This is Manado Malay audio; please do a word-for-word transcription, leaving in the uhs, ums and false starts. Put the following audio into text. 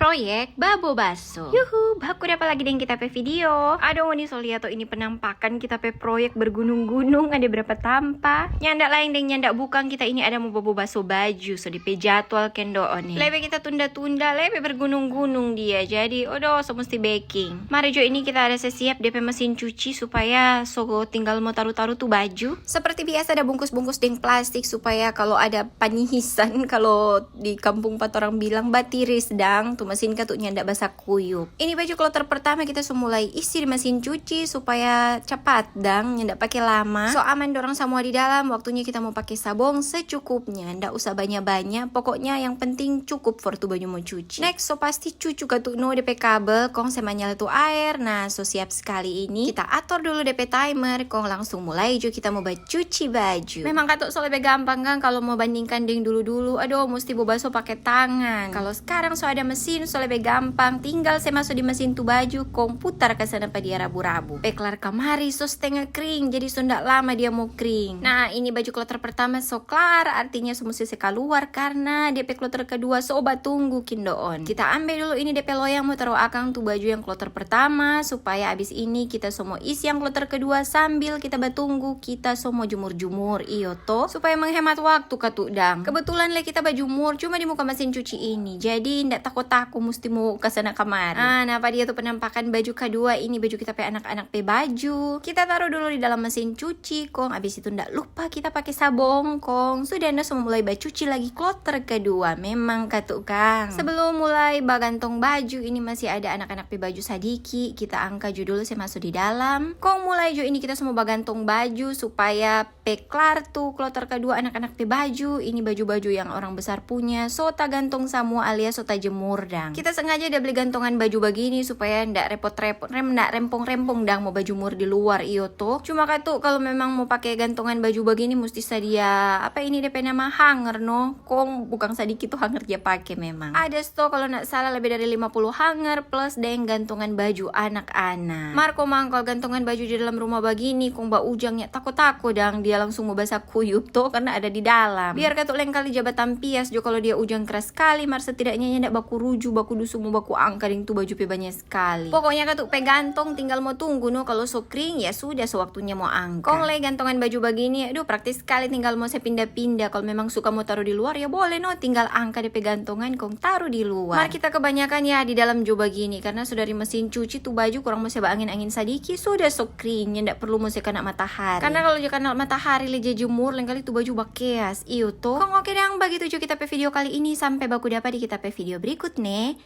Proyek babo baso. Yuhu, baku dapa lagi deng kita pe video. Aduh, ngoni so lia to ini penampakan kita pe proyek bergunung-gunung, ada berapa tampa. Nyanda laeng deng nyanda bukang, kita ini ada mo babo baso baju, so depe jadwal kendo one. Lebe kita tunda-tunda, lebe bergunung-gunung dia. Jadi, odo, so musti beking. Mari jo, ini kita ada se siap depe mesin cuci supaya so tinggal mo taru-taru tu baju. Seperti biasa ada bungkus-bungkus deng plastik supaya kalau ada panihisan, kalau di kampung pa torang bilang batiris dang, tu mesin katu nyanda basakuyup. Ini baju kloter pertama kita so mulai isi di mesin cuci supaya capat dang, nyanda pake lama. So aman dorang samua di dalam, waktunya kita mo pake sabong secukupnya, nda usah banya-banya, pokoknya yang penting cukup for tu baju mo cuci. Next, so pasti cucu katu no depe kabel, kong se manyala tu aer. Nah, so siap skali ini. Kita ator dulu depe timer, kong langsung mulai jo kita mo bacuci baju. Memang katu so lebe gampang kang, kalau mo bandingkan deng dulu-dulu, aduh, musti bobaso pake tangan. Kalau skarang so ada mesin, so lebe gampang, tinggal se maso di mesin tu baju, kong putar ka sana pa dia rabu-rabu. Pe klar kamari, so stenga kring, jadi so nda lama dia mo kring. Nah, ini baju kloter pertama so klar, artinya so musti se kaluar karna depe kloter kedua so batunggu kindoon. Kita ambe dulu ini depe loyang mo taru akang tu baju yang kloter pertama, supaya abis ini kita so mo isi yang kloter kedua sambil kita batunggu kita so mo jumur-jumur, iyo to, supaya menghemat waktu katu dang. Kebetulan le kita bajumur cuma di muka mesin cuci ini, jadi nda tako-tako musti mo ka sana kamari. Ah, nah, pa dia tu penampakan baju kadua, ini baju kita pe anak-anak pe baju. Kita taru dulu di dalam mesin cuci, kong abis itu nda lupa kita pake sabong, kong sudah no so mulai bacuci lagi kloter kedua. Memang katu kang. Sebelum mulai bagantong baju, ini masih ada anak-anak pe baju sadiki, kita angka jo dulu se maso di dalam. Kong mulai jo ini kita so mo bagantong baju supaya pe klar tu kloter kedua anak-anak pe baju, ini baju-baju yang orang besar punya, so tagantong samua alias so tajemur dang. Kita sengaja ada beli gantongan baju bagini supaya nda repot-repot, rem, nda rempong-rempong dang mo bajumur di luar, iyo to. Cuma katu, kalau memang mo pake gantongan baju bagini, musti sadia, apa ini depe nama, hanger no. Kong bukang sadiki tu hanger ja pake memang. Ada sto kalau nda salah lebe dari lima puluh hanger plus deng gantongan baju anak-anak. Mar komang, kalau gantongan baju di dalam rumah bagini, kong baujang nya tako-tako dang dia langsung mo basakuyup to, karna ada di dalam. Biar katu lengkali ja batampias jo kalau dia ujang keras skali, mar setidaknya nyanda baku ruju, baku dusu mo baku angka deng tu baju pe banya skali. Pokoknya katu pe gantong tinggal mo tunggu no, kalau so kring, ya sudah, so waktunya mo angka. Kong le gantongan baju bagini, aduh, praktis skali, tinggal mo se pinda-pinda. Kalau memang suka mo taru di luar, ya boleh no, tinggal angka depe gantongan kong taru di luar. Mar kita kebanyakan ya di dalam jo bagini, karna so dari mesin cuci tu baju kurang mo se baangin-angin sadiki, sudah so kring, nyanda perlu mo se kana matahari. Karna kalau ja kana matahari le ja jemur, lengkali tu baju bakeas, iyo to. Kong oke dang, bagitu jo kita pe video kali ini, sampe baku dapa di kita pe video berikut ne.